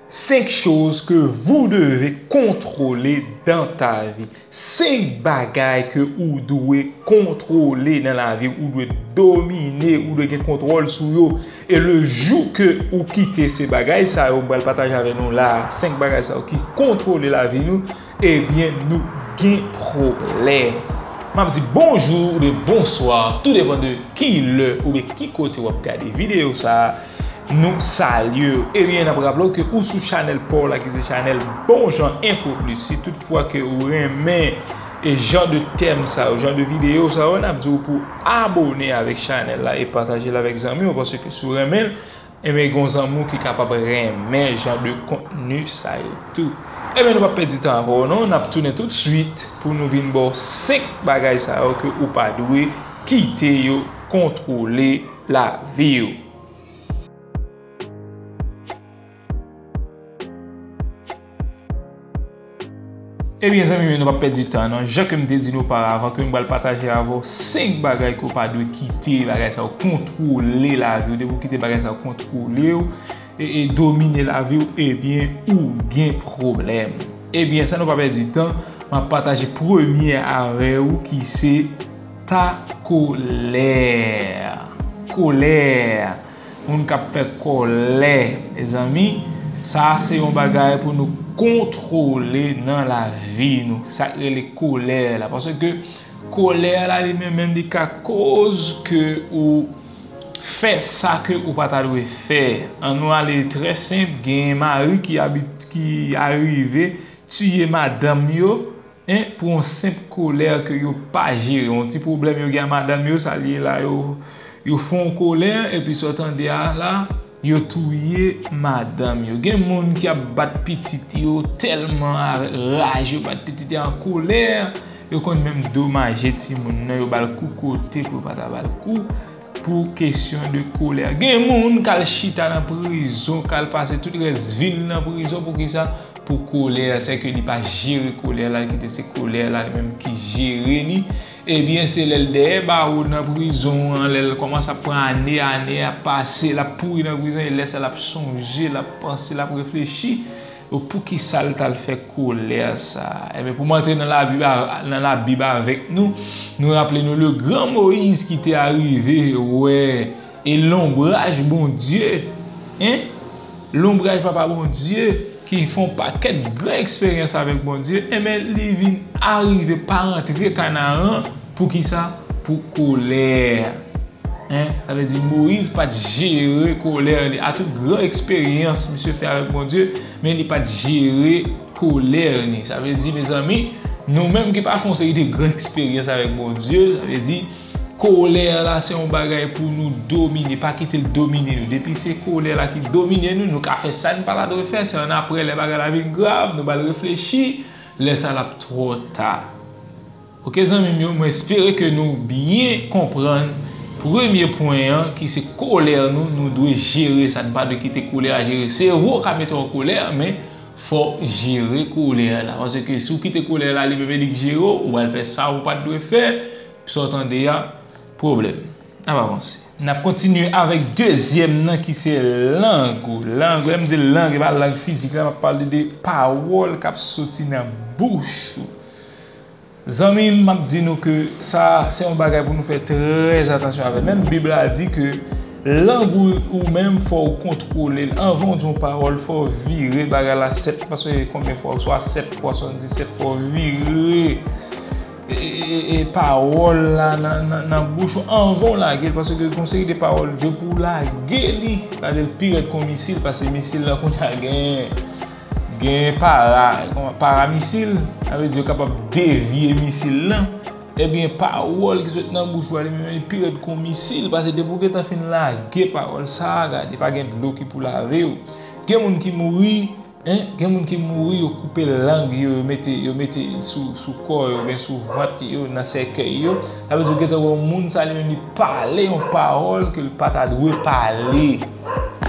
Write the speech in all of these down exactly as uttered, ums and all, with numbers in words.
Cinq choses que vous devez contrôler dans ta vie. Senk bagay ke ou dwe kontwole nan lavi w, ou dwe domine, ou dwe gen kontwòl sou yo. E le jou ke ou kite se bagay sa yo, m pral pataje avè nou la, senk bagay sa yo ki kontwole lavi nou, ebyen, nou gen pwoblèm. M ap di bonjou oubyen bonswa, tou depann de ki lè oubyen ki kote w ap gade videyo sa a. Nou salye w. Ebyen, n ap raple w ke ou sou chanèl pa w la, ki se chanèl Bon Jan Enfo Plis. Si toutfwa ke ou renmen e jan de tèm sa yo, jan de videyo sa yo, n ap di w pou abone avèk chanèl la e pataje l avèk zanmi w, paske si w renmen l, ebyen, gen yon zanmi w ki kapab renmen jan de kontni sa yo tou. Ebyen, nou p ap pèdi tan avè w non, n ap tounen toutswit pou nou vin ba w senk bagay sa yo ke ou pa dwe kite yo kontwole lavi w. Ebyen, zanmi m yo, nou p ap pèdi tan non. Jan ke m te di nou oparavan, ke m pral pataje avè w senk bagay ke w pa dwe kite bagay sa yo kontwole lavi w. Depi w kite bagay sa yo kontwole w e, e domine lavi w, ebyen, ou gen pwoblèm. Ebyen, san nou pa pèdi tan, m ap pataje premye avè w ki se ta kolè. Kolè. Moun k ap fè kòlè, mezanmi, sa se yon bagay pou nou kontwole nan lavi nou. Sa k rele kolè la. Paske kolè la li menm, menm li ka koz ke ou fè sa ke ou pa ta dwe fè. Ann nou ale trè senp, gen mari ki abit-, ki arive tiye madanm yo, en, pou yon senp kolè ke yo pa jere. Yon ti pwoblèm yo gen a madanm yo, sa l ye la, yo, yo fè yon kolè, epi sa w tande a la, yo touye madanm yo. Gen moun ki ap bat pitit yo tèlman avèk raj, yo bat pitit yo an kolè, yo konn menm domaje timoun nan, yo ba l kou kote pou yo pa ta ba l kou, pou kesyon de kolè. Gen moun k al chita nan prizon, k al pase tout rès vi l nan prizon. Poukisa? Pou kolè, sèke li pa jere kolè la, li kite se kolè la li menm ki jere li. Ebyen, se lè l dèyè bawo nan prizon an, lè l kòmanse ap pran ane, ane ap pase, l ap pouri nan prizon, e lè sa l ap sonje, l ap panse, l ap reflechi, poukisa l t al fè kolè sa? Ebyen, pou m antre nan Labib a-, nan Labib avèk nou, nou raple nou le gran Moyiz ki te arive wè e lonbraj Bondye, en? Lonbraj Papa Bondye ki fè yon pakèt gran eksperyans avèk Bondye, enben, li vin arive pa rantre Kanaran. Poukisa? Pou kolè. En? Sa vle di Moyiz pa t jere kolè li. A tout gran eksperyans misye fè avèk Bondye, men li pa t jere kolè li. Sa vle di, mezanmi, nou menm ki pa fè yon seri de gran eksperyans avèk Bondye, sa vle di, kolè la se yon bagay pou nou domine, pa kite l domine nou. Depi se kolè la ki domine nou, nou ka fè sa n pa ta dwe fè, se annapre lè bagay la vin grav, nou ba l reflechi, lè sa l ap twò ta. Oke, zanmi m yo, mwen espere ke nou byen konprann premye pwen an, ki se kolè nou, nou dwe jere sa, n pa dwe kite kolè a jere. Se vre w ka mete w an kolè, men fò w jere kolè la. Paske si w kite kolè la, li menm li k jere w, ou pral fè sa ou pa t dwe fè, sa w tande a, pwoblèm. N ap avanse. N ap kontinye avèk dezyèm nan ki se lang ou. Lang, lè m di lang, e pa lang fizik la, m ap pale de pawòl k ap soti nan bouch ou. Zanmi m, m ap di nou ke sa, se yon bagay pou nou fè trè atansyon avè l. Menm Bib la di ke lang ou, ou menm, fò w kontwole l. Anvan w di yon pawòl, fò w vire bagay la sèt, paske konbyen fwa, swa sèt fwa, swasanndisèt fwa, w vire e, e, e, e pawòl la nan, nan, nan bouch ou anvan w lage l, paske gen yon seri de pawòl, depi w lage li, gade l pi rèd kon misil, paske misil la kounye a gen, gen para, kòman, paramisil, sa vle di yo kapab devye misil lan. Ebyen, pawòl ki sot nan bouch ou a, li menm, li pi rèd kon misil, paske depi w gentan fin lage pawòl sa a, gade, pa gen dlo ki pou lave w. Gen moun ki mouri, en, gen moun ki mouri, yo koupe lang yo, yo mete, yo mete l sou, sou kò yo, oubyen sou vant yo, nan sèkèy yo. Sa vle di, ou gentan wè yon moun, sa li menm, li pale yon pawòl ke l pa ta dwe pale.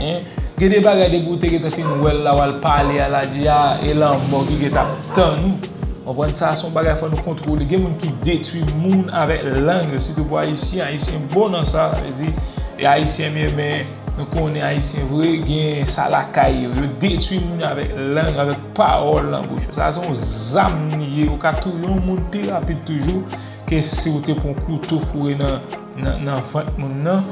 En? Gen de bagay depi w te gentan fin wè l la, w al pale a la di a, e lanmò ki gentan ap tann ou. Konprann sa, se yon bagay fò nou kontwole. Gen moun ki detwi moun avèk lang yo, sitou pou Ayisyen. Ayisyen bon nan sa, sa vle di, e Ayisyen m renmen Nou konnen Ayisyen vre, gen sa lakay yo. Yo detwi moun avèk lang, avèk pawòl nan bouch yo. Sa se yon zam li ye. Ou ka touye yon moun pi rapid toujou ke si ou te pran kouto foure nan, nan, nan vant moun nan,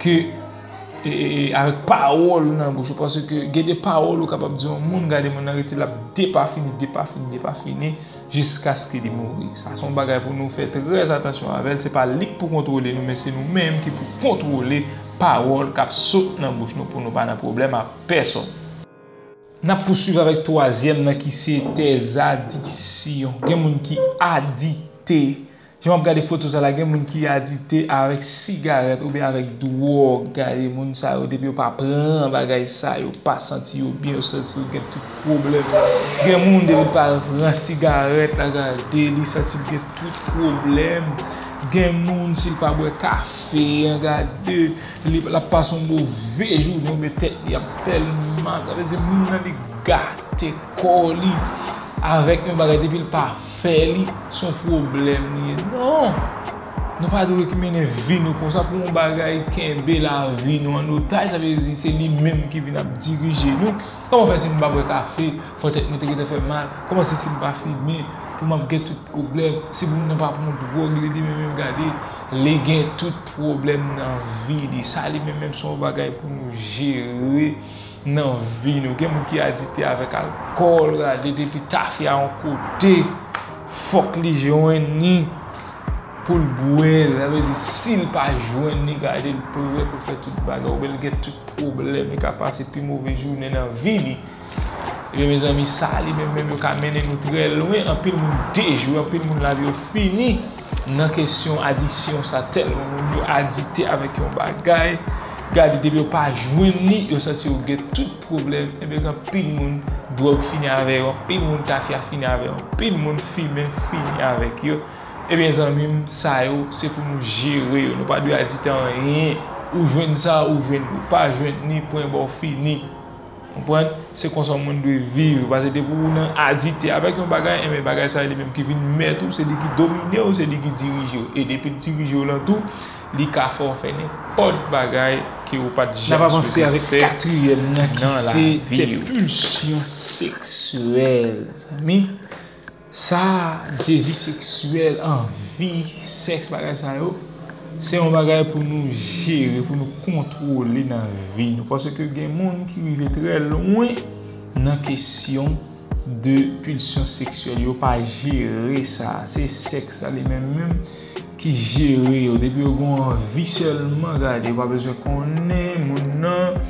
ke e, e, e, avèk pawòl nan bouch ou. Paske gen de pawòl ou kapab di yon moun, gade moun nan rete l ap depafini, depafini, depafini, jiskaske li mouri. Sa se yon bagay pou nou fè trè atansyon avè l. Se pa li k pou kontwole nou, men se nou menm ki pou kontwole pawòl k ap sot nan bouch nou pou nou pa nan pwoblèm ak pèsòn. N ap pouswiv avèk twazyèm nan ki se tèzadisyon. Gen moun ki adikte. Jan m ap gade foto sa la, gen moun ki adikte avèk sigarèt oubyen avèk dwòg. Gade moun sa yo, depi yo pa pran bagay sa, yo pa santi yo byen, yo santi yo gen tout pwoblèm. Gen moun depi l pa pran sigarèt la, gade, li santi l gen tout pwoblèm. Gen moun si l pa bwè kafe an, gade, li, l ap pase yon move jounen oubyen tèt li ap fè l mal. Sa vle di moun nan li gate kò li avèk yon bagay depi l pa fè li, se yon pwoblèm li ye. Non! Nou pa dwe ki mennen vi nou konsa pou yon bagay kenbe lavi nou an otaj, sa vle di se li menm ki vin ap dirije nou. Kòman fè si m pa bwè kafe, fò tèt mwen te gentan fè mal? Kòman se si m pa fimen, pou m ap gen tout pwoblèm? Si moun nan pa pran dwòg, li, li menm menm gade, li gen tout pwoblèm nan vi li. Sa li menm menm se yon bagay pou nou jere nan vi nou. Gen moun ki adikte avèk alkòl, gade depi tafya yon kote, fòk li jwenn li pou l bwè l. Sa vle di, si l pa jwenn li, gade l prè pou l fè tout bagay, oubyen l gen tout pwoblèm, li ka pase pi move jounen nan vi li. Ebyen, mezanmi, sa li menm menm yo ka mennen nou trè lwen. Anpil moun dejwe, anpil moun lavi yo fini nan kesyon adisyon sa. Tèlman moun yo adikte avèk yon bagay, gade, depi yo pa jwenn li, yo santi yo gen tout pwoblèm. Ebyen, gen anpil moun dwòg fini avè yo, anpil moun tafya fini avè yo, anpil moun fimen fini avèk yo. Ebyen, zanmi m, sa yo, se pou nou jere yo. Nou pa dwe adikte anyen. Ou jwenn sa, ou jwenn li. Ou pa jwenn li, pwen ba w, fini. Konprann? Se konsa yon moun dwe viv. Paske depi ou nan adikte avèk yon bagay, enben bagay sa li menm ki vin mèt ou, se li ki domine w, se li ki dirije w. E depi l dirije w lan tou, li ka fè w fè nenpòt bagay ke ou pa t janm swete fè nan lavi w. N ap avanse avèk katriyèm nan ki se tè pulsyon seksyèl. Zanmi, sa, dezi seksyèl, anvi, sèks, bagay sa yo, se yon bagay pou nou jere, pou nou kontwole nan vi nou. Paske gen moun ki rive trè lwen nan kesyon de pulsyon seksyèl. Yo pa jere sa. Se sèks la li menm menm ki jere yo. Depi yo gen anvi sèlman, gade, yo pa bezwen konnen moun nan.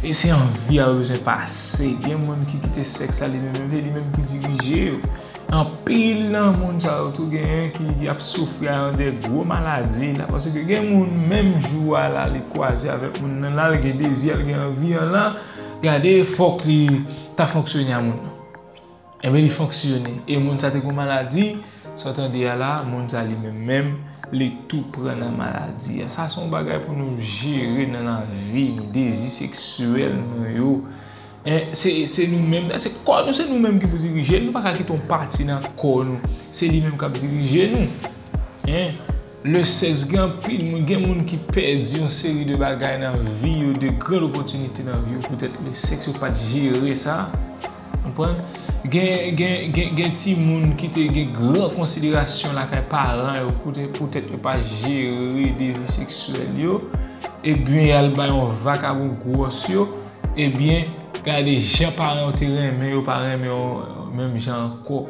E se anvi a yo bezwen pase. Gen moun ki kite sèks la li menm menm, se li menm ki dirije yo. Anpil nan moun sa yo tou genyen ki, ki ap soufri a yon de gwo maladi la. Paske gen moun menm jou a la, li kwaze avèk moun nan la, l gen dezi a, l gen anvi an la, gade, fòk li ta fonksyone a moun nan. Ebyen, li fonksyone. E moun sa te gen maladi, sa w tande a la, moun sa li menm menm, li tou pran nan maladi a. Sa se yon bagay pou nou jere nan lavi nou, dezi seksyèl nou yo. En, se, se nou menm, se kò nou, se nou menm ki pou dirije l. Nou pa ka kite yon pati nan kò nou. Se li menm k ap dirije nou. En, le sèks, gen anpil moun, gen moun ki pèdi yon seri de bagay nan vi yo, de gran opòtinite nan vi yo, poutèt le sèks, yo pa t jere sa. Konprann? Gen, gen, gen, gen timoun ki te gen gran konsiderasyon lakay paran yo, poutèt, poutèt yo pa jere dezi seksyèl yo, ebyen, y al bay yon vakabon gwòs yo, ebyen, gade jan paran yo te renmen yo, pa renmen yo menm jan ankò.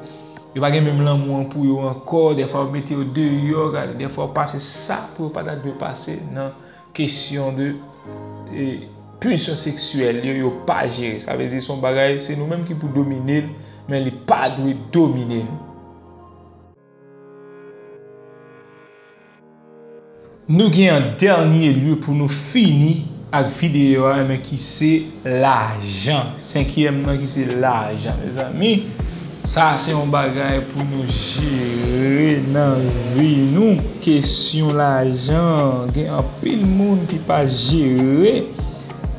Yo pa gen menm lanmou an pou yo ankò, dèfwa yo mete yo deyò, gade, dèfwa yo pase sa pou yo pa ta dwe pase nan kesyon de, e, pulsyon seksyèl yo, yo pa jere. Sa vle di se yon bagay, se nou menm ki pou domine l, men li pa dwe domine nou. Nou gen an dènye lye pou nou fini ak videyo a, men ki se lajan. Senkyèm nan ki se lajan, mezanmi. Sa se yon bagay pou nou jere nan vi nou. Kesyon lajan, gen anpil moun ki pa jere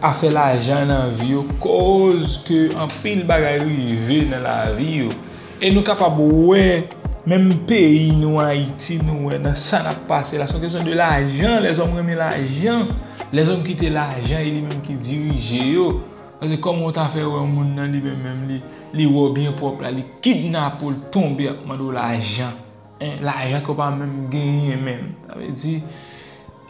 afè lajan nan vi yo, koz ke anpil bagay rive nan lavi yo. E nou kapab wè Menm peyi nou, Ayiti, nou wè nan sa n ap pase la, se yon kesyon de lajan. Lèzòm renmen lajan. Lèzòm kite lajan e li menm ki dirije yo. Paske kòman w ta fè wè yon moun nan li menm, menm li, li wè w byen pwòp la, li kidnape w, l tonbe ap mande w lajan. Hein, lajan ke w pa menm genyen menm. Sa vle di,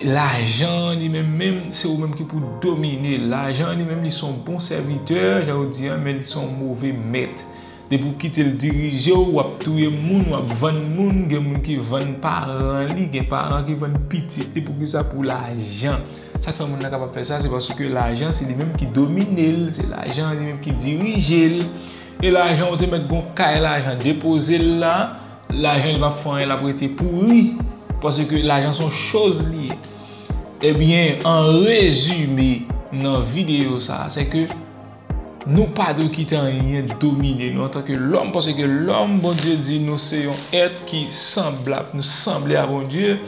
lajan an li menm menm, se ou menm ki pou domine l. Lajan an li menm, li se yon bon sèvitè, jan yo di an, men li se yon move mèt. Depi w kite l dirije w, w ap touye moun, w ap vann moun, gen moun ki vann paran li, gen paran ki vann pitit li. Poukisa? Pou lajan. Sa k fè moun nan kapab fè sa, se paske lajan se li menm ki domine l, se lajan an li menm ki dirije l. E lajan ou te mèt gon kay lajan depoze l la, lajan li p ap fè anyen, l ap rete pouri. Paske lajan se yon choz li ye. Ebyen, an rezime, nan videyo sa a, se ke nou pa dwe kite anyen domine nou antanke lòm, paske lòm, Bondye di nou se yon èt ki sanblab, nou sanble a Bondye,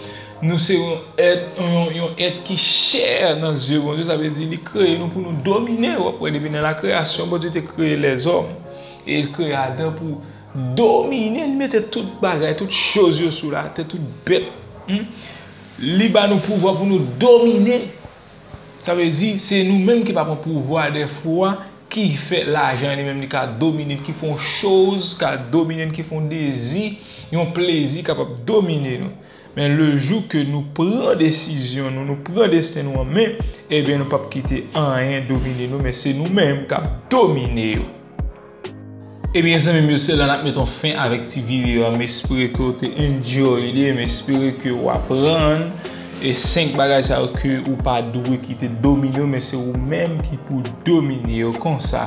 nou se yon èt, yon, yon èt ki chè nan zye Bondye, sa vle di li kreye nou pou nou domine. W ap wè depi nan lakreyasyon, Bondye te kreye lèzòm, e l kreye Adan pou domine, li mete tout bagay, tout choz yo sou latè, tout bèt. Hmm? Li ba nou pouvwa pou nou domine. Sa vle di, se nou menm ki pa pran pouvwa dèfwa, ki fè lajan li menm li ka domine n, ki fè yon choz ka domine n, ki fè yon dezi, yon plezi kapab domine nou. Men le jou ke nou pran desizyon nou, nou pran desten nou an men, ebyen nou p ap kite anyen domine nou, men se nou menm k ap domine yo. Ebyen, zanmi m yo, se la n ap met yon fen avèk ti videyo a. M espere ke w te enjoy li, m espere ke w aprann e senk bagay sa yo ke ou pa dwe kite domine w, men se ou menm ki pou domine yo konsa.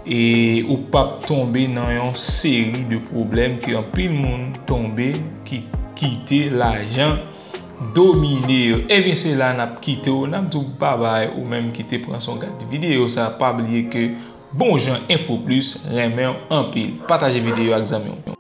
E ou p ap tonbe nan yon seri de pwoblèm ke anpil moun tonbe, ki kite lajan domine yo. Ebyen, se la n ap kite w, n ap di w babay, ou menm ki te pran son gad videyo sa, pa bliye ke Bon jan Enfo Plis renmen w anpil. Pataje videyo ak zanmi w.